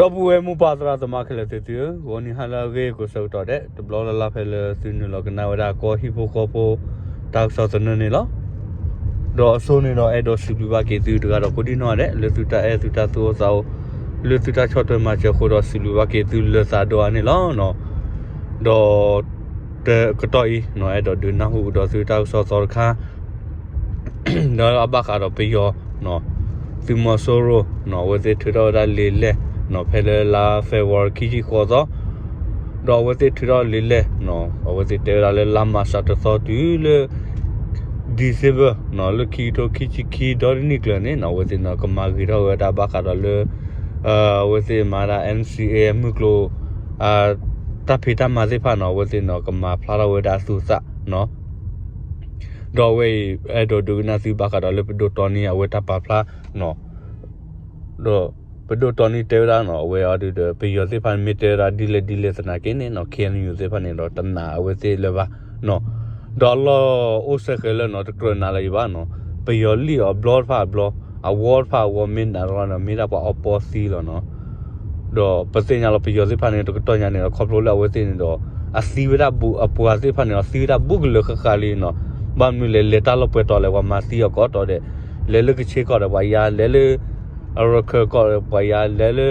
ဒီပုၢ်ဝဲၢ်မိၢ်ပၢ်သရၣ်သမါခဲလၢာ်သ့ၣ်သုဧၢ, ဂီၤနံၤဟါလၢအဂ့ၤကိးဆၢကတီၢ်ဒဲး တဘျီလၢ်လၢ်ဖဲလၢသုနုာ်လီၤကနၣ်ဝဲဒၣ်ကီၢ်ဟံၣ်ဖိဃီဖိ တၢ်ကစီၣ်သနၢၣ်န့ၣ်လီၤ. ဒီးအစိန့ၣ်ဒီးအဲၣ်ဒိးစံးဘျုးဘၣ်က့ၤသုတဂၤဒီးကိးဒံၣ်နီၣ်ဒဲး လၢသုတၢ်အဲၣ်သုတၢ်သူၣ်အိၣ်သးအိၣ် လၢသုတၢ်ဆီၣ်ထွဲမၤစၢၤအဃိဒီးစံးဘျုးဘၣ်က့ၤသုလၢသးဒီးအါန့ၣ်လီၤ. ဒီး တကတီၢ်အံၤ အဲၣ်ဒိးဒုးနၢ်ဟူကဒီးသုတၢ်ကစီၣ်သီတခါ ဒီးအဘၣ်ဃးဒီးပယီၤ သုးမီၤစိရိၤ အဝဲသ့ၣ်ထုးထီၣ်ဝဲဒၣ်လံာ်လဲၢ် ဖဲလၢလါ February ခံဆံဃိးသီ ဒီးအဝဲသ့ၣ်ထုးထီၣ်လံာ်လဲၢ် အဝဲသ့ၣ်တဲဝဲဒၣ်လၢလါမၢ်ၡးတသီတုၤလၢ December လၢခံကထိခံဆံခံဒီတနံၣ်ကျၢၤန့ၣ် အဝဲသ့ၣ်န့ၣ် ကမၤဂ့ၤထီၣ်ဝဲဒၣ်ဘၣ်ဃးဒီးလၢ အဝဲသ့ၣ်မၤဒၣ် N C A မုၢ်ကျိၤ တၢ်ဖံးတၢ်မၤသ့ၣ်တဖၣ်န့ၣ် အဝဲသ့ၣ်န့ၣ် ကမၤဖျါထီၣ်ဝဲဒၣ်အသူၣ်အသး ဒီးအဝဲအံၤ အဲၣ်ဒိးဒုးကနၣ်သုဘၣ်ဃးဒီးလၢပဒိၣ်တီနံအဝဲတၢ်ပာ်ဖျါ ဒီးပဒိၣ်တီနံတဲဝဲဒၣ်န့ၣ် အဝဲအံၤဒုးဒီး ပယီၤသ့ၣ်တဖၣ်န့ၣ် မ့ၢ်တဲဝဲဒၣ်ဒ်လဲၣ်ဒ်လဲၣ်သနာ်က့န့ၣ် K N U သ့ၣ်တဖၣ်န့ၣ်ဒီး တနာ်အဝဲသ့ၣ်လၢၤဘၣ် ဒီးအလီၢ်အိၣ်ဆဲးဃဲးလၢန့ၣ် တကြၢးနာ်လၢၤဘၣ်န့ၣ် ပယီၤလံၣ်အီၤဘျီတဖၣ်အဘျီ အဝီတဖၣ်အဝီမ့ၢ်နာ်တရီန့ၣ် မ့ၢ်ဒၣ်ပှၤအီပီသံလီၤန့ၣ် ဒီးပသ့ၣ်ညါလီၤပယီၤသ့ၣ်တဖၣ်န့ၣ် တကတီၢ်ညါန့ၣ်ဒီး ခီဖျိလၢအဝဲသ့ၣ်န့ၣ်ဒီး အသံဝဲဒၣ်ဘူး အပှၤသ့ၣ်တဖၣ်န့ၣ် အသံဝဲဒၣ်ဘူးကလၢာ်ဃၣ်ဃၣ်လံန့ၣ် ဘၣ်မနုၤလဲၣ် လဲၤတၢ်လီၢ်ပှဲၤတီၤလဲၣ် ပှၤမၤသံအီၤကိးတီၤဒဲး လဲၤလၢကခ့ၣ်ကီၢ်ဒီးပှၤယါ လဲၤလၢ အရခၢၣ်ကီၢ်ဒီးပှၤယါ လဲၤလၢ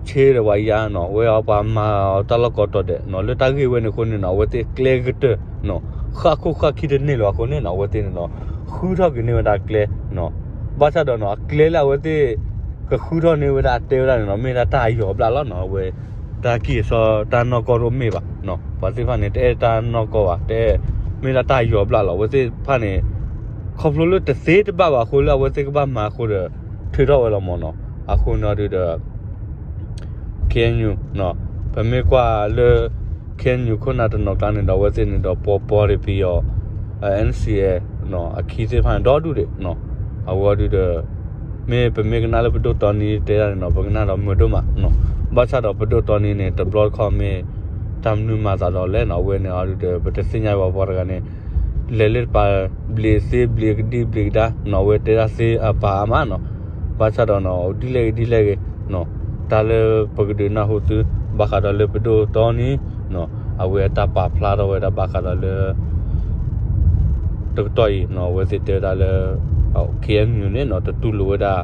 ဆ့ဒီးပှၤယါန့ၣ် ဝဲအီၤပှၤမၤအီၤတၢ်လီၢ်ကိးတီၤဒဲးန့ၣ် လၢတၢ်ဂ့ၢ်ဝဲန့ၣ်အဃိန့ၣ်န့ၣ် အဝဲသ့ၣ်ကျဲကတၢၢ်န့ၣ် ဃၣ်ခိၣ်ဃၣ်ခံတန့ၢ်လီၤအဃိန့ၣ်န့ၣ် အဝဲသ့ၣ်န့ၣ်ဒီး ဃုထီၣ်က့ၤန့ၢ်ဝဲဒၣ်ကျဲန့ၣ် ဘၣ်ဆၣ်ဒီးန့ၣ် အကျဲလၢအဝဲသ့ၣ် ကဃုထီၣ်န့ၢ်ဝဲဒၣ်အတဲဝဲဒၣ်န့ၣ်န့ၣ် မ့ၢ်ဒၣ်တၢ်အယီၤဘျၣ်လီၤန့ၣ် အဝဲ တၢ်ကံၢ်အစီတၢ်နီၢ်ကီၢ်တအိၣ်မ့ၢ်ဘၣ်န့ၣ် ပှၤသ့ၣ်တဖၣ်န့ၣ် တအဲၣ်တၢ်နီၢ်ကီၢ်ဘၣ် တအဲၣ် မ့ၢ်ဒၣ်တၢ်ယီၤဘျၣ်လီၤ အဝဲသ့ၣ်တဖၣ်န့ၣ် ခီဖျိလၢတသ့တဘၣ်ဘၣ်အဃိလၢအဝဲသ့ၣ်ကဘၣ်မၤအဃိဒီး ထုးထီၣ်ဝဲလီၤမ့ၢ်န့ၣ် အဃိန့ၣ်ဒုးဒီး K N U ပမ့ၢ်ကွၢ်လၢ K N U ခိၣ်နၢ်တနီၤကျါန့ၣ်ဒီး အဝဲသ့ၣ်န့ၣ်ဒီး ပှၤပီၤဒံးပယီၤ N C A အခံသ့ၣ်တဖၣ်န့ၣ် ဒီဒူၣ်ဒံးန့ၣ် အဝဲဒုးဒီး မ့ၢ်ပမ့ၢ်ကနၣ်လၢပဒိၣ်တီနံတဲဒၣ်န့ၣ်ဒီး ပကနၣ်ဒီးမုာ်ဒိၣ်မးန့ၣ် ဘၣ်ဆၣ်ဒီးပဒိၣ်တီနံန့ၣ် တဘျီတခီၣ်မ့ၢ် တၢ်မနုၤမၤသးဒီးလဲၣ်န့ၣ် အဝဲန့ၣ်အီၤဒုးဒီး ပတသ့ၣ်ညါဘၣ်ပှၤတဂၤန့ၣ် လဲၤလၢတပၤ ဘျံးသ့ဘျံးကဒံဘျံးကဒါန့ၣ် အဝဲတဲဒၣ်သ့အပာ်အါမးန့ၣ် ဘၣ်ဆၣ်ဒီးန့ၣ် ဒ်လဲၣ်ဂ့ၤဒ်လဲၣ်ဂ့ၤ တၢ်လၢပကဒုးနၢ်ဟူသု ဘၣ်ဃးဒီးလၢပဒိၣ်တီနံ အဝဲအတၢ်ပာ်ဖျါထီၣ်ဝဲဒၣ်ဘၣ်ဃးဒီးလၢ တကတီၢ်အံၤန့ၣ် အဝဲသ့ၣ်တဲဝဲဒၣ်လၢ K N U န့ၣ်န့ၣ် တတူၢ်လိာ်ဝဲဒၣ်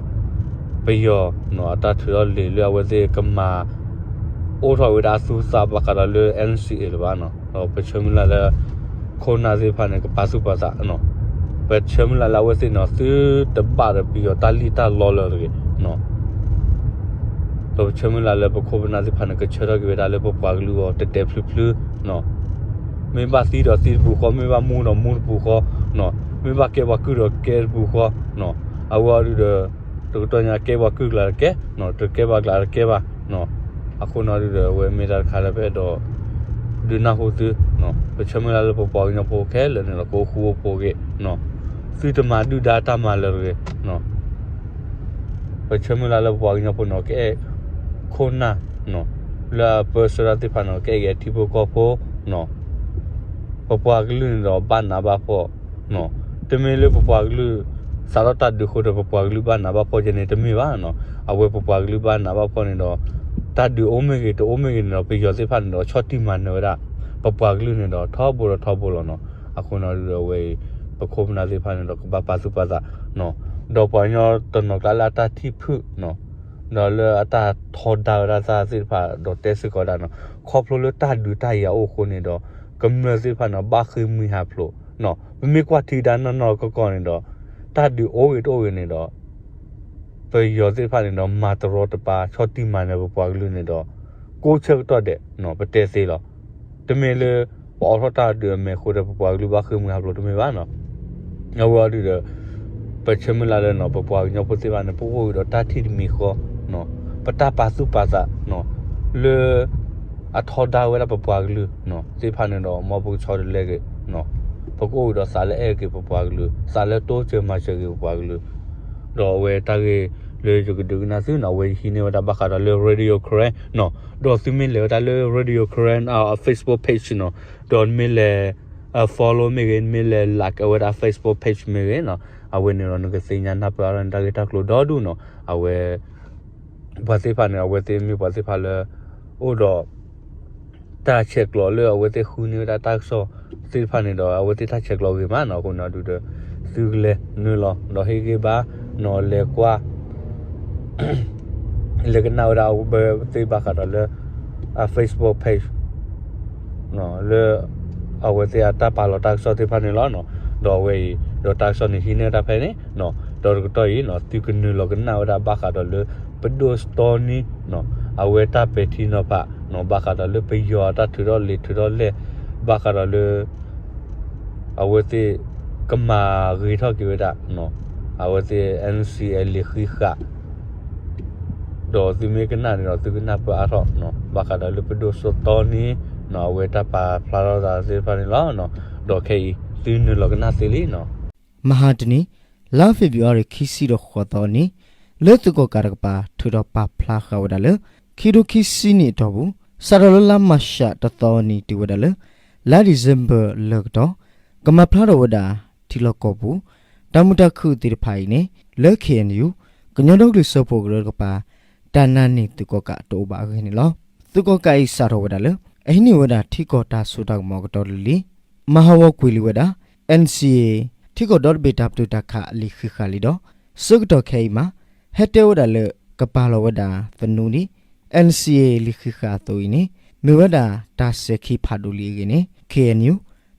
ပယီၤန့ၣ် အတၢ်ထုးထီၣ်လံာ်လၢအဝဲသ့ၣ်ကမၤ အိၣ်ထီၣ်ဝဲဒၣ်အသူၣ်အသးဘၣ်ဃးဒီးလၢ N C A လၢၤဘၣ်န့ၣ် ဒီးပဆၢမုၢ်လၢ်လၢ ခိၣ်နၢ်သ့ၣ်တဖၣ်န့ၣ် ကပာ်သူၣ်ပာ်သးန့ၣ် ပဆၢမုၢ်လၢ်လၢအဝဲသ့ၣ်န့ၣ် သုတဘၣ်ဒီးပယီၤတၢ်လံၣ်တၢ်လီလၢၤတဂ့ၤ ဒီးပဆၢမုၢ်လၢ်လၢပခိၣ်ပနၢ်သ့ၣ်တဖၣ်န့ၣ် ကဆၢထၢၣ်က့ၤဝဲဒၣ်လၢပပှၤကလုာ်အဂီၢ် တဲာ်တဲာ်ဖျုးဖျုး မ့ၢ်ဘၣ်သံဒီးသံတပူၤဃီ, မ့ၢ်ဘၣ်မူဒီးမူတပူၤဃီ, မ့ၢ်ဘၣ်ကဲပှၤကုၢ်ဒီးကဲတပူၤဃီ, အဝဲအီၤဒုးဒီး တကတီၢ်ညါကဲပှၤကုၢ်ကျါတကဲ, တကဲပှၤကျါတကဲဘၣ်. အဃိန့ၣ်ဒုးဒီး အဝဲမ့ၢ်တၢ်တခါလၢပအဲၣ်ဒိး ဒုးနၢ်ဟူသု, ပဆၢမုၢ်လၢ်လၢပပှၤကညီဖိခဲလၢာ်န့ၣ်ဒီး ကအိၣ်ဃူအိၣ်ဖိးဂ့ၤ, သုတမၤဒုၣ်ဒါတၢ်မၤလၢၤတဂ့ၤ. ပဆၢမုၢ်လၢ်လၢပပှၤကညီဖိန့ၣ် ကအဲၣ်ခိၣ်နၢ် လၢအပၢဆှၢတၢ်သ့ၣ်တဖၣ်န့ၣ် ကအဲၣ်က့ၤအထံဖိကီၢ်ဖိ, ပပှၤကလုာ်န့ၣ်ဒီးဘၣ်နးဘၣ်ဖှီၣ်, တမ့ၢ်လၢပပှၤကလုာ် စးထီၣ်တၢ်ဒုးအဃိဒီး ပပှၤကလုာ်ဘၣ်နးဘၣ်ဖှီၣ်ကဲန့ၣ် တမ့ၢ်ဘၣ်. အဝဲပပှၤကလုာ်ဘၣ်နးဘၣ်ဖှီၣ်န့ၣ်ဒီး တၢ်ဒုးအိၣ်မ့ၢ်ဂ့ၤ တအိၣ်မ့ၢ်ဂ့ၤန့ၣ်ဒီး ပယီၤသ့ၣ်တဖၣ်န့ၣ်ဒီး ဆီၣ်တံၢ်မၤနၢၤဝဲဒၣ် ပပှၤကလုာ်န့ၣ်ဒီး ထီဘိဒီးထီဘိလီၤန့ၣ်. အဃိန့ၣ်ဒုးဒီး အဝဲအံၤ ပခိၣ်ပနၢ်သ့ၣ်တဖၣ်န့ၣ်ဒီး ကဘၣ်ပာ်သူၣ်ပာ်သး ဒီးပှၤကညီတနီၤကျါလၢအတၢ်ထံၣ်ဖုၣ် ဒီးလၢအတၢ်ထီဒါဝဲဒၣ်သးသ့ၣ်တဖၣ် ဒီးတဲစ့ၢ်ကီးဝဲဒၣ်န့ၣ် ခီဖျိလၢတၢ်ဒုးတၢ်ယၤအိၣ်အဃိန့ၣ်ဒီး ကမျၢၢ်သ့ၣ်တဖၣ်န့ၣ် ဘၣ်ဃ့ၢ်မှံဟးဖျိး, ပမ့ၢ်ကွၢ်ထံဒၣ်နီၢ်နီၢ်ကီၢ်ကီၢ်န့ၣ်ဒီး တၢ်ဒုးအိၣ်ဂ့ၤတအိၣ်ဂ့ၤန့ၣ်ဒီး ပယီၤသ့ၣ်တဖၣ်န့ၣ်ဒီး မၤတရီတပါ ဆီၣ်တံၢ်မၤနၢၤပပှၤကလုာ်န့ၣ်ဒီး ကိးဆၢကတီၢ်ဒဲး ပတဲသ့လီၤ. တမ့ၢ်လၢ ပအိးထီၣ်တၢ်ဒုးအမဲာ်အဃိဒီး ပပှၤကလုာ်ဘၣ်ဃ့ၢ်မှံဟးဖျိးတမ့ၢ်ဘၣ်န့ၣ်. အဝဲအီၤဒုးဒီး ပဆၢမုၢ်လၢ်လၢန့ၣ် ပပှၤကညီဖိသ့ၣ်တဖၣ်န့ၣ် ပအိၣ်ဂ့ၤဒီးတၢ်ထံၣ်တမံၤဃီ, ပတၢ်ပာ်သူၣ်ပာ်သး လၢ အထီဒါဝဲဒၣ်ပပှၤကလုာ်သ့ၣ်တဖၣ်န့ၣ်ဒီး မ်ပကဆီတလဲက့ၤ, ပကအိၣ်ဂ့ၤဒီးသးလၢအဲၣ်က့ၤပပှၤကလုာ်, သးလၢတိစၢၤမၤစၢၤက့ၤပပှၤကလုာ် ဒီးအဝဲတၢ်ဂ့ၢ်လၢယကဒုးကနၣ်သုန့ၣ် အဝဲယဟံးန့ၢ်ဝဲဒၣ်ဘၣ်ဃးဒီးလၢ Radio Karen န့ၣ်, ဒီးသုမ့ၢ်လဲၤဝဲဒၣ်လၢ Radio Karen အ Facebook page န့ၣ်, ဒီးနမ့ၢ်လဲၤ follow မ့ၢ်ဂ့ၤ, နမ့ၢ်လဲၤ like အဝဲဒၣ် Facebook page မ့ၢ်ဂ့ၤန့ၣ်, အဝဲန့ၣ်ဒီးနကသ့ၣ်ညါနၢ်ပၢၢ်အါထီၣ်န့ၣ်တၢ်ဂ့ၢ်တၢ်ကျိၤဒီဒူၣ်န့ၣ်, အဝဲ ပှၤသ့ၣ်တဖၣ်န့ၣ် အဝဲသ့ၣ်မ့ၢ်ပှၤသ့ၣ်တဖၣ်လၢ အိၣ်ဒီး တၢ်ဆဲးကျိးလၢအဝဲသ့ၣ်ဃုန့ၢ်ဝဲဒၣ်တၢ်ကစီၣ်သ့ၣ်တဖၣ်န့ၣ်ဒီး အဝဲသ့ၣ်တၢ်ဆဲးကျိးဂ့ၤမးနီၤ. အဃိန့ၣ်ဒုးဒီး သုကလဲၤနုာ်လီၤ ဒီးဟ့ၣ်ဂံၢ်ဘါနီၤ လဲၤကွၢ် လဲၤကနၣ်ဝဲဒၣ်အဝဲသ့ၣ်ဘၣ်ဃးဒီးလၢ အ Facebook page လၢ အဝဲသ့ၣ်အတၢ်ပာ်လီၤတၢ်ကစီၣ်သ့ၣ်တဖၣ်န့ၣ်လီၤ. ဒီးအဝဲအံၤ ဒီးတၢ်ကစီၣ်န့ၣ်ဟံးန့ၢ်တၢ်ဖဲန့ၣ် ဒီးတကတီၢ်အံၤ သုကနုာ်လီၤကနၣ်ဝဲဒၣ်ဘၣ်ဃးဒီးလၢ ပဒိၣ်စတီနံ အဝဲတၢ်ပဲာ်ထံနီၤဖး ဘၣ်ဃးဒီးလၢပယီၤအတၢ်ထုးထီၣ်လံာ်ထုးထီၣ်လဲၢ် ဘၣ်ဃးဒီးလၢ အဝဲသ့ၣ် ကမၤဂ့ၤထီၣ်က့ၤဝဲဒၣ် အဝဲသ့ၣ် NCA လံာ်ဃံးဃာ် ဒီးသုမ့ၢ်ကနၣ်န့ၣ်ဒီး သုကနၢ်ပၢၢ်အါထီၣ် ဘၣ်ဃးဒီးလၢပဒိၣ်စတီနံ အဝဲတၢ်ပာ်ဖျါထီၣ်သးသ့ၣ်တဖၣ်န့ၣ်လီၤ. ဒီးခဲအံၤ သုနုာ်လီၤကနၣ်သ့လံနီၤ. မဟါတနံၤ လါဖ့ၤဘြူၤအါရံၤ ခံဆံဒီးဃိးသီအနံၤ လၢသုးကီၣ်ကးတကပၤ ထုးထီၣ်ပာ်ဖျါဃာ်ဝဲဒၣ်လၢ ခံထိခံဆံနံၣ်အတီၢ်ပူၤ စးထီၣ်လၢလါမၢ်ၡးတသီအနံၤ တုၤဝဲဒၣ်လၢ လါဒံၣ်စ့ဘၢၣ်လၢကတီၢ် ကမၤဖျါထီၣ်ဝဲဒၣ် ထံလီၢ်ကီၢ်ပူၤ တၢ်မုာ်တၢ်ခုၣ်သ့ၣ်တဖၣ်အံၤန့ၣ် လၢ KNU ကညီဒီကလုာ်စၢဖှိၣ်ကရၢတကပၤ တၢ်နာ်န့ၢ်သုးကီၣ်ကးတအိၣ်ဘၣ်အဂ့ၢ်န့ၣ်လီၤ. သုးကီၣ်ကးအံၤစးထီၣ်ဝဲဒၣ်လၢ အဟံးန့ၢ်ဝဲဒၣ်ထံကီၢ်တၢ်စိတၢ်ကမီၤအကတီၢ်လံၤလံၤ မၤဟးဂီၤကွံာ်လံဝဲဒၣ် NCA ထံကီၢ်ဒီတဘ့ၣ်တၢ်ပတုာ်တၢ်ခးအလံာ်ဃံးဃာ်လံဒီး ဆၢကတီၢ်ခဲအံၤမး ဟဲတဲဝဲဒၣ်လၢ ကပာ်လီၤဝဲဒၣ်သနူဒံး NCA လံာ်ဃံးဃာ်အသိးအံၤန့ၣ် မ့ၢ်ဝဲဒၣ်တၢ်စဲၤခံဖးဒိၣ်လံအဂ့ၢ်န့ၣ် KNU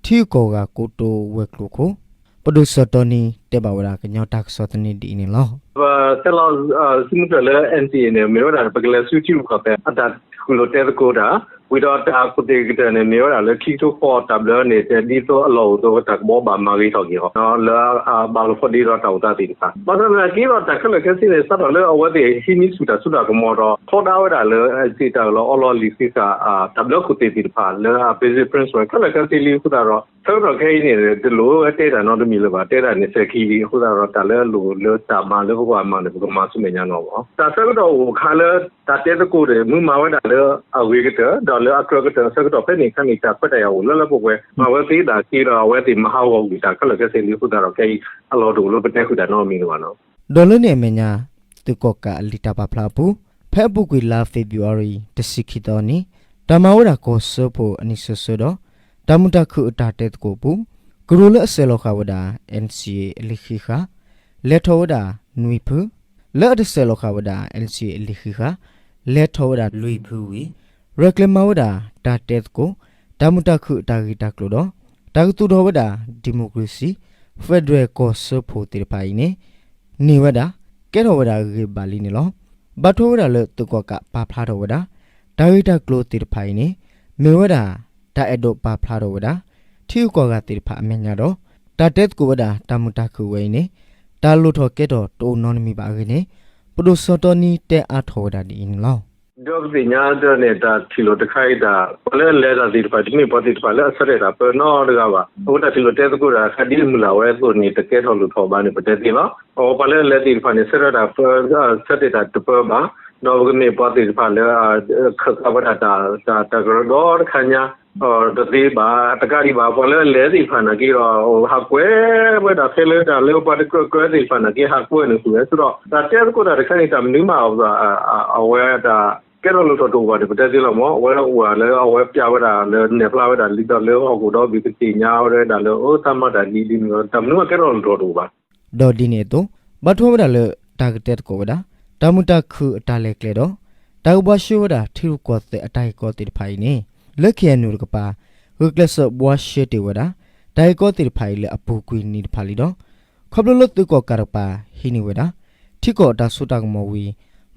ထံဂုၤကီၢ်ဂၤကိတိာ်ဝဲၤကျိၤခိၣ် ပဒိၣ်စီၤတီနံ တဲဘၣ်ဝဲဒၣ်ကညီတၢ်ကစီၣ်သန့ဒ်အံၤန့ၣ်လီၤ. ပတဲလီၤစုမုၢ်တၢ်လၢ NCA န့ၣ် မ့ၢ်ဝဲဒၣ် ပကလဲၤဆူထံရူၢ်ကီၢ်သဲး အတၢ်ဃုာ်လိာ်တဲသကိးတၢ် ဝံၤဒီးတၢ်ခိၣ်သ့ၣ်ကတၢၢ်န့ၣ် မ့ၢ်ဝဲဒၣ်လၢခံကထိဃီတၢ်ဘျၢန့ၣ် ဒ်သိးအလီၢ်အိၣ်သ့ၣ်တၢ်ကဘီဘၣ်မၤဂ့ၤထီၣ်က့ၤအီၤ လၢအဘၣ်လိာ်ဖိးဒ့ဒီးတၢ်အိၣ်သးသ့ၣ်တဖၣ် ဘၣ်ဆၣ်သနာ်က့ဒီး တၢ်ခဲလၢာ်ခဲဆ့န့ၣ် စးထီၣ်လၢအဝဲသ့ၣ်ဟံးန့ၢ်ဆူၣ်တၢ်စိတၢ်ကမီၤဒီး ထီဒါဝဲဒၣ်လၢ NCA တၢ်အၢၣ်လီၤအီလီၤလံာ်ဃံးဃာ် တၢ်ဘျၢခိၣ်သ့ၣ်သ့ၣ်တဖၣ် လၢအ basic principle ခဲလၢာ်ခဲဆ့လံအဃိသတးဒီး ဆၢကတီၢ်ခဲအံၤန့ၣ် တလိၣ်ဝဲတဲတၢ်နီတမံၤလၢၤဘၣ် တဲဒၣ်န့ၣ်စဲၤခံလံအဃိသတးဒီး တၢ်လၢအလိၣ်လၢတၢ်မၤလၢပကဘၣ်မၤန့ၣ် ပကမၤဆူမဲာ်ညါနီၤလီၤ. တၢ်ဆၢကတီၢ်အိၣ်အခါလၢ တၢ်တဲသကိးဒီး မ့ၢ်မၤဝဲဒၣ်လၢအဂ့ၤကတၢၢ် ဒီးလၢအကြၢးကတၢၢ်အဆၢကတီၢ်ဖဲန့ၣ်အခါန့ၣ် တၢ်ခွဲးတၢ်ယာ်အိၣ်လၢလၢပှဲၤပှဲၤ မၤဝဲသ့ဒၣ်က့ဒီး အဝဲသ့ၣ်မၤဟးဂီၤကွံာ်တၢ်ခဲလၢာ်ခဲဆ့လံအဃိသတးဒီး ခဲအံၤအလီၢ်တအိၣ်လၢပတဲဃုာ်တၢ်နီတမံၤလၢၤဘၣ်နီၤ. ဒီးလၢန့ၣ်အမဲာ်ညါ သုးကီၣ်ကးအလံာ်တၢ်ပာ်ဖျါအပူၤ ဖဲအပူၤကွံာ်လါဖ့ၤဘြူၤအါရံၤ တဆံခံသီအနံၤ တၢ်မၤဝဲဒၣ်ကီၢ်စၢဖှိၣ်အနံၣ်ဆၢဆၢဒီး တၢ်မုာ်တၢ်ခုၣ်အတၢ်တဲသကိးအပူၤ ကရူၢ်လၢအဆဲးလီၤဃာ်ဝဲဒၣ် NCA အလံာ်ဃံးဃာ် လဲၤထီၣ်ဝဲဒၣ်နွံဖု, လၢအတဆဲးလီၤဃာ်ဝဲဒၣ် NCA အလံာ်ဃံးဃာ် လဲၤထီၣ်ဝဲဒၣ်လွံၢ်ဖုဝံၤ ရဲၣ်ကျဲၤမၤဝဲဒၣ်တၢ်တဲသကိး တၢ်မုာ်တၢ်ခုၣ်အတၢ်ဂ့ၢ်တၢ်ကျိၤဒီး တၢ်ကသူၣ်ထီၣ်ဝဲဒၣ် ဒံၣ်မိၣ်ကရ့ၣ်စံၣ် ဖဲဒရၢၣ်ကီၢ်စၢဖှိၣ်သ့ၣ်တဖၣ်အံၤန့ၣ် န့ၢ်ဝဲဒၣ် ကဲထီၣ်ဝဲဒၣ်ဂ့ၤဘၣ်လံန့ၣ်လီၤ. ဘၣ်ထွဲဝဲဒၣ်လၢသုးကီၣ်ကးပာ်ဖျါထီၣ်ဝဲဒၣ် တၢ်ဂ့ၢ်တၢ်ကျိၤသ့ၣ်တဖၣ်အံၤန့ၣ် မ့ၢ်ဝဲဒၣ် တၢ်အဲၣ်ဒိးပာ်ဖျါထီၣ်ဝဲဒၣ် ထံဂုၤကီၢ်ဂၤသ့ၣ်တဖၣ်အမဲာ်ညါဒီး တၢ်တဲသကိးဝဲဒၣ်တၢ်မုာ်တၢ်ခုၣ်ဝဲအံၤန့ၣ် တၢ်လိၣ်ထီၣ်ကဲထီၣ်တအိၣ်နီတမံၤဘၣ်အဂ့ၢ်န့ၣ် ပဒိၣ်စီၤတီနံတဲအါထီၣ်ဝဲဒၣ်ဒ်အံၤန့ၣ်လီၤ. ဒီးပသ့ၣ်ညါတၢ်န့ၣ် တၢ်ထံၣ်လိာ်တခါအံၤတၢ် ပှၤလၢအလဲၤတၢ်သ့ၣ်တဖၣ်တမ့ၢ်ပှၤသ့ၣ်တဖၣ်လၢအဆၢတဲာ်တၢ်ပၢနီတဂၤဘၣ်. အဃိတၢ်ထံၣ်လိာ်တဲသကိးတၢ်အခါဒ်အမုၢ်လၢ်ဝဲအသိးန့ၣ် တကဲထီၣ်လိၣ်ထီၣ်ဘၣ်န့ၣ် ပတဲသ့လီၤ. အပှၤလၢအလဲၤသ့ၣ်တဖၣ်န့ၣ် ဆၢတဲာ်တၢ်ပၢ ဆၢတဲာ်တၢ်တပၢဘၣ်. ဒီးပကမ့ၢ်ပှၤသ့ၣ်တဖၣ်လၢ ခၢၣ်ဃာ်ဝဲဒၣ်တၢ် တၢ်ကရၢဒီတခါညါ တသ့ဘၣ် တကးဒံးဘၣ် ပှၤလၢအလဲၤသ့ၣ်တဖၣ်နာ်က့ဒီး ဟးကွဲးဝဲဒၣ်ဖဲလၢတၢ်လၢပှၤတကြၢးကြၢးသ့ၣ်တဖၣ်နာ်က့ ဟးကွဲးန့ၣ်ဃုာ်ဝဲ ဆိုတော့ တၢ်တဲသကိးတၢ်တခါန့ၣ် တၢ်မနုၤမး အဝဲတၢ်ကဲထီၣ်လိၣ်ထီၣ်တအိၣ်ဘၣ်န့ၣ် ပတဲသ့လီၤမး အဝဲအိၣ်ဝဲလၢအဝဲပျးဝဲဒၣ်လၢ နဲၣ်ဖျါဝဲဒၣ်လံဒီးလၢဟီၣ်ခိၣ်ဒီဘ့ၣ်ကသ့ၣ်ညါဝဲဒၣ်လၢ အၢ တၢ်မၤတၢ်ဒ်ဒ်န့ၣ် တၢ်မနုၤမးကဲထီၣ်လိၣ်ထီၣ်တအိၣ်ဘၣ်. ဒီးဒ်န့ၣ်အသိး ဘၣ်ထွဲဝဲဒၣ်လၢ တၢ်ကတဲသကိးဝဲဒၣ် တၢ်မုာ်တၢ်ခုၣ်အတၢ်လဲၤကျဲဒီး တၢ်ကဘှါရှဲဝဲဒၣ်ထံရူၢ်ကီၢ်သဲးအတၢ်ဂ့ၢ်ကီသ့ၣ်တဖၣ်အံၤန့ၣ် လၢ KNU တကပၤ ဂုာ်ကျဲးစၢးဘှါရှဲတ့ၢ်ဝဲဒၣ် တၢ်ဂ့ၢ်ကီသ့ၣ်တဖၣ်အံၤလၢအပူၤကွံာ်နံၣ်တဖၣ်လံဒီး ခီဖျိလၢသုးကီၣ်ကးတကပၤ ဟံးန့ၢ်ဝဲဒၣ် ထံကီၢ်အတၢ်စိတၢ်ကမီၤဝံၤ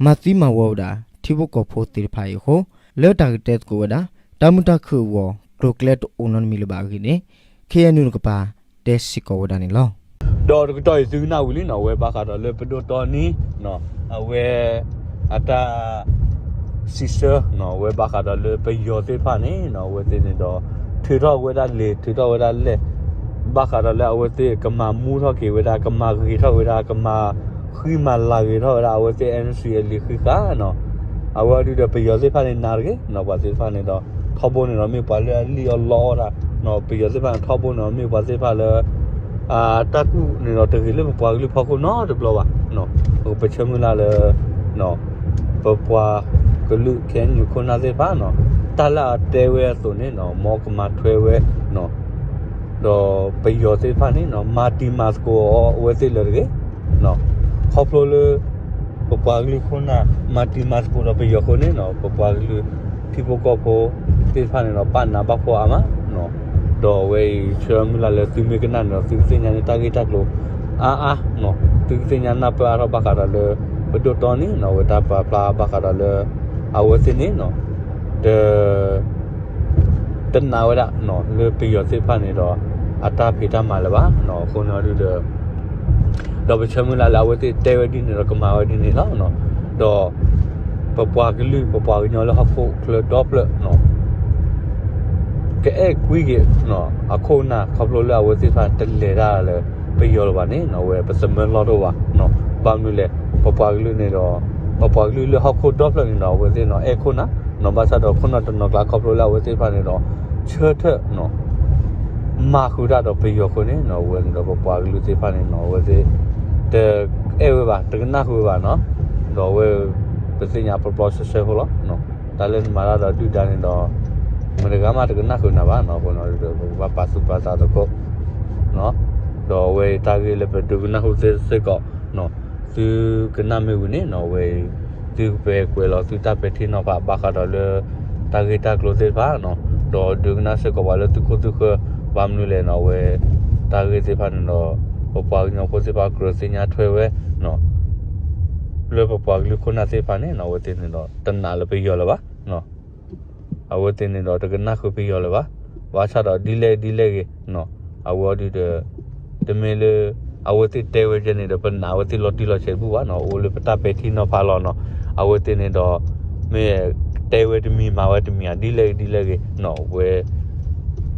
မၤသံမၤဝီဝဲဒၣ် ထံဖိကီၢ်ဖိသ့ၣ်တဖၣ်အံၤအဃိ လၢတၢ်ကတဲသကိးဝဲဒၣ် တၢ်မုာ်တၢ်ခုၣ်အဂီၢ် ကျိၤကျဲတအိၣ်နီတမံၤလၢၤဘၣ်အဂ့ၢ်န့ၣ် KNU တကပၤ တဲစ့ၢ်ကီးဝဲဒၣ်န့ၣ်လီၤ. ဒီးတကတီၢ်အံၤသုကနၣ်ဝံၤလံနီၤ အဝဲဘၣ်ဃးဒီးလၢပဒိၣ်တီနံ အဝဲ အတၢ် စံးဆၢ အဝဲဘၣ်ဃးဒီးလၢပယီၤသ့ၣ်တဖၣ်န့ၣ်နီၤ အဝဲသ့ၣ်န့ၣ်ဒီး ထုးထီၣ်ဝဲဒၣ်လံာ် ထုးထီၣ်ဝဲဒၣ်လဲၢ် ဘၣ်ဃးဒီးလၢအဝဲသ့ၣ်ကမၤမူထီၣ်က့ၤဝဲဒၣ် ကမၤဂ့ၤထီၣ်ဝဲဒၣ် ကမၤဃံမၤလၤဂ့ၤထီၣ်ဝဲဒၣ် အဝဲသ့ၣ် NCA လံာ်ဃံးဃာ်နီၤ အဝဲဒုးဒီးပယီၤသ့ၣ်တဖၣ်န့ၣ် နာ်တဂ့ၤနီၤ ပှၤသ့ၣ်တဖၣ်န့ၣ်ဒီး ထီဘိန့ၣ်ဒီးမ့ၢ်ပှၤလၢအလံၣ်အီၣ်လီအီၣ်တၢ် ပယီၤသ့ၣ်တဖၣ်န့ၣ် ထီဘိန့ၣ်ဒီးမ့ၢ်ပှၤသ့ၣ်တဖၣ်လၢ တၢ်ကူၣ်န့ၣ်ဒီးတဂ့ၤလၢပပှၤကလုာ်ဖီခိၣ်နီတဘျီဘၣ် ပဆၢမုၢ်လၢ်လၢ ပပှၤကလုာ် ခဲအံၤ ခိၣ်နၢ်သ့ၣ်တဖၣ်နီၤ, တၢ်လၢအတဲဝဲအသိးန့ၣ်နီၤ မ်ကမၤထွဲဝဲနီၤ, ဒီးပယီၤသ့ၣ်တဖၣ်န့ၣ်နီၤ မၤတံၤမၤသကိးအီၤအဝဲသ့ၣ်လၢတဂ့ၤနီၤ, ခီဖျိလၢ ပပှၤကလုာ်ခိၣ်နၢ် မၤတံၤမၤသကိးဒီးပယီၤအဃိန့ၣ်နီၤ ပပှၤကလုာ်ထံဖိကီၢ်ဖိသ့ၣ်တဖၣ်န့ၣ်ဒီး ဘၣ်နးဘၣ်ဖှီၣ်အါမးနီၤ, ဒီးအဝဲအံၤ ဆၢမုၢ်လၢ်လၢသုမ့ၢ်ကနၣ်န့ၣ်ဒီး သုကသ့ၣ်ညါန့ၣ်တၢ်ဂ့ၢ်တၢ်ကျိၤအါအါနီၤ, သုကသ့ၣ်ညါနၢ်ပၢၢ်အါထီၣ်ဘၣ်ဃးဒီးလၢ ပဒိၣ်တီန့ၣ်နီၤ အဝဲတၢ်ပာ်ဖျါဘၣ်ဃးဒီးလၢ အဝဲသ့ၣ်န့ၣ်နီၤ တ တနာ်ဝဲဒၣ်နီၤ လၢပယီၤသ့ၣ်တဖၣ်န့ၣ်ဒီး အတၢ်ဖံးတၢ်မၤလၢၤဘၣ်နီၤ, အဃိန့ၣ်အီၤဒုဒီး ဒီးပဆၢမုၢ်လၢ်လၢအဝဲသ့ၣ်တဲဝဲဒ်န့ၣ်ဒီးကမၤဝဲဒ်န့ၣ်လီၤနီၤ, ဒီး ပပှၤကလုာ် ပပှၤကညီလၢဟီၣ်ခိၣ်ချၢဒီဖျၢၣ်နီၤ ကအဲၣ်ကွံက့ၤနီၤ အခိၣ်အနၢ် ခီဖျိလၢအဝဲသ့ၣ်တဖၣ်တလဲၤတၢ်လၢပယီၤလၢၤဘၣ်န့ၣ်နီၤ အဝဲပသမၢလီၢ်တအိၣ်ဘၣ်နီၤ, ဘၣ်မနုၤလဲၣ် ပပှၤကလုာ်န့ၣ်ဒီး ပပှၤကလုာ်လၢဟီၣ်ခိၣ်ဒီဖျၢၣ်န့ၣ်ဒီး အဝဲသ့ၣ်နီၤ အဲၣ်ခိၣ်နၢ်နီၤ, ဘၣ်ဆၣ်ဒီးခိၣ်နၢ်တနီၤကျါခီဖျိလၢအဝဲသ့ၣ်တဖၣ်န့ၣ်ဒီး ဆၢထၢၣ်နီၤ မၤဃုာ်တၢ်ဒီးပယီၤအဃိန့ၣ်နီၤ အဝဲန့ၣ်ဒီးပပှၤကလုာ်သ့ၣ်တဖၣ်န့ၣ်နီၤ အဝဲသ့ၣ် တအဲၣ်ဝဲဘၣ် တကနၣ်ဃုာ်ဝဲဘၣ်နီၤ, ဒီးအဝဲ ပသ့ၣ်ညါပျီပျီဆှဲဆှဲဖိလီၤ, တၢ်လၢနမၤတၢ်ဒီးဒုၣ်ဒါန့ၣ်ဒီး မတဂၤမးတကနၣ်ဃုာ်နၤဘၣ်နီၤ, အဃိန့ၣ်ဒီး ပကဘၣ်ပာ်သူၣ်ပာ်သးသကိး ဒီးအဝဲအံၤတၢ်ဂ့ၢ်လၢပဒိကနၣ်ဟူသ့စ့ၢ်ကီးနီၤ, သုကနၣ်မ့ၢ်ဝံၤန့ၣ်နီၤ အဝဲအံၤ သုကပဲာ်ကွဲးလီၤသုတၢ်ပဲာ်ထံနီၤဖးဘၣ်ဃးဒီးလၢ တၢ်ဂ့ၢ်တၢ်ကျိၤသ့ၣ်တဖၣ်နီၤ, ဒီးဒိကနၣ်စ့ၢ်ကီးပှၤလၢသုခိၣ်သုဃၢၤ, ဘၣ်မနုၤလဲၣ်နီၤ အဝဲ တၢ်ဂ့ၢ်သ့ၣ်တဖၣ်န့ၣ်ဒီး ပပှၤကညီဖိသ့ၣ်တဖၣ်ကြၢးသ့ၣ်ညါထွဲဝဲနီၤ လၢပပှၤကလုာ်ခိၣ်နၢ်သ့ၣ်တဖၣ်န့ၣ်နီၤ အဝဲသ့ၣ်န့ၣ်ဒီး တနာ်လၢပယီၤလၢၤဘၣ်နီၤ, အဝဲသ့ၣ်န့ၣ်ဒီးတကနၣ်ဃုာ်ပယီၤလၢၤဘၣ်, ဘၣ်ဆၣ်ဒီးဒ်လဲၣ်ဒ်လဲၣ်ဂ့ၤနီၤ, အဝဲအီၤဒုဒီး တမ့ၢ်လၢ အဝဲသ့ၣ်တဲဝဲဒ်န့ၣ်ဒီး ပနာ်အဝဲသ့ၣ်လီၤတံၢ်လီၤဆဲးတဘူၣ်ဘၣ်နီၤ, အိၣ်လၢပတၢ်ပဲာ်ထံနီၤဖးလီၤနီၤ, အဝဲသ့ၣ်န့ၣ်ဒီး မ့ၢ်တဲဝဲတမံၤမၤဝဲတမံၤဧါ ဒ်လဲၣ်ဂ့ၤဒ်လဲၣ်ဂ့ၤနီၤ, အဝဲ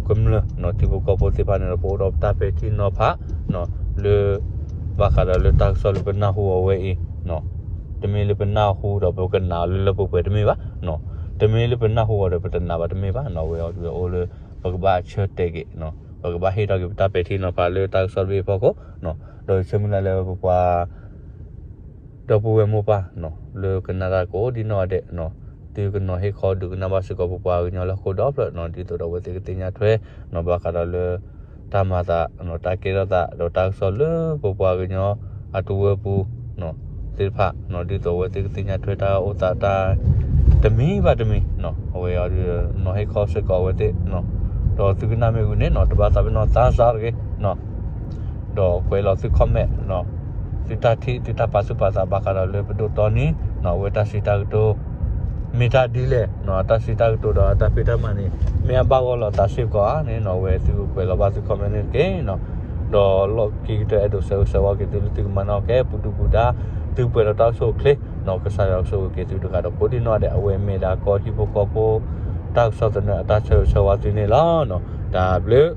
ကမျၢၢ်နီၤ ထံဖိကီၢ်ဖိသ့ၣ်တဖၣ်န့ၣ်ဒီး ပအိၣ်ဒီးပတၢ်ပဲာ်ထံနီၤဖးနီၤ, လၢ ဘၣ်ဃးဒီးလၢတၢ်ကစီၣ်လၢပနၢ်ဟူအီၤဝဲအံၤနီၤ, တမ့ၢ်လၢပနၢ်ဟူဒီးပကနာ်လၢလၢပှဲၤပှဲၤတမ့ၢ်ဘၣ်နီၤ, တမ့ၢ်လၢပနၢ်ဟူအီၤဒီးပတနာ်ဘၣ်တမ့ၢ်ဘၣ်နီၤ, အဝဲအီၤဒုးအိၣ်လၢ ပကဘၣ်ဆၢတဲာ်က့ၤနီၤ, ပကဘၣ်ဟ့ၣ်ထီၣ်က့ၤပတၢ်ပဲာ်ထံနီၤဖးလၢတၢ်ကစီၣ်တဘ့ၣ်အဖီခိၣ်နီၤ, ဒီးဆၢမုၢ်လၢ်လၢပပှၤ ဒီပုၢ်ဝဲၢ်မိၢ်ပၢ်နီၤ လၢကနၣ်တၢ်ကိးဒ်နီၢ်ဂၤဒဲးနီၤ, သုကနီၤဟ့ၣ်ခီဒုးကနၣ်ဘၣ်စ့ၢ်ကီးပပှၤကညီလၢဟီၣ်ခိၣ်ဒီဖျၢၣ်နီၤ, ဒ်သိးဒီးအဝဲသ့ၣ်ကသ့ၣ်ညါထွဲနီၤ, ဘၣ်ဃးဒီးလၢ တၢ်မၤသးနီၤ, တၢ်ကဲထီၣ်သးဒီးတၢ်ကစီၣ်လၢပပှၤကညီအတဝၢပူၤနီၤ, သ့ၣ်တဖၣ်နီၤ, ဒ်သိးအဝဲသ့ၣ်ကသ့ၣ်ညါထွဲတၢ်အိၣ်သးတၢ် တမံၤဘၣ်တမံၤနီၤ, အဝဲအီၤဒုးနီၤဟ့ၣ်ခီစ့ၢ်ကီးအဝဲသ့ၣ်နီၤ, ဒီးသုကနၣ်မ့ၢ်ဝံၤန့ၣ်နီၤ, တဘၣ်သးပ့ၤနီၣ်သးစၢ်တဂ့ၤနီၤ ဒီးကွဲးလီၤသု comment နီၤ, သုတၢ်ထံၣ် သုတၢ်ပာ်သူၣ်ပာ်သးဘၣ်ဃးဒီးလၢပဒိၣ်တီနံၤနီၤ, အဝဲတၢ်စံးတၢ်ကတိၤ မ့ၢ်တၢ်ဒ်လဲၣ်နီၤ, အတၢ်စံးတၢ်ကတိၤဒီးအတၢ်ဖံးတၢ်မၤန့ၣ် မ့ၢ်အဘၣ်ဂီၢ်လိာ်သးစ့ၢ်ကီးဧါန့ၣ်နီၤ, အဝဲသုကကွဲးလီၤဘၣ်သု comment န့ၣ်တက့ၢ်နီၤ, ဒီးလီၢ်ခံကတၢၢ်အဲၣ်ဒိးဆၢဂ့ၤဆၢဝါက့ၤသုလၢသုကမၤနၢၤက့ၤ ပူၤဒုၣ်ပူၤဒါ သုပှဲၤဒီးတၢ်အိၣ်ဆူၣ်အိၣ်ချ့နီၤ, ကစၢ်ယွၤကဆိၣ်ဂ့ၤက့ၤသုတဂၤဒီးကိးဒံနီၢ်ဂၤဒဲး, အဝဲမ့ၢ်ဒၣ်ကီၢ်ဟံၣ်ဖိဃီဖိ တၢ်ကစီၣ်သနၢၣ်အတၢ်ဆၢဂ့ၤဆၢဝါသုန့ၣ်လီၤနီၤ, တၢ်ဘျုး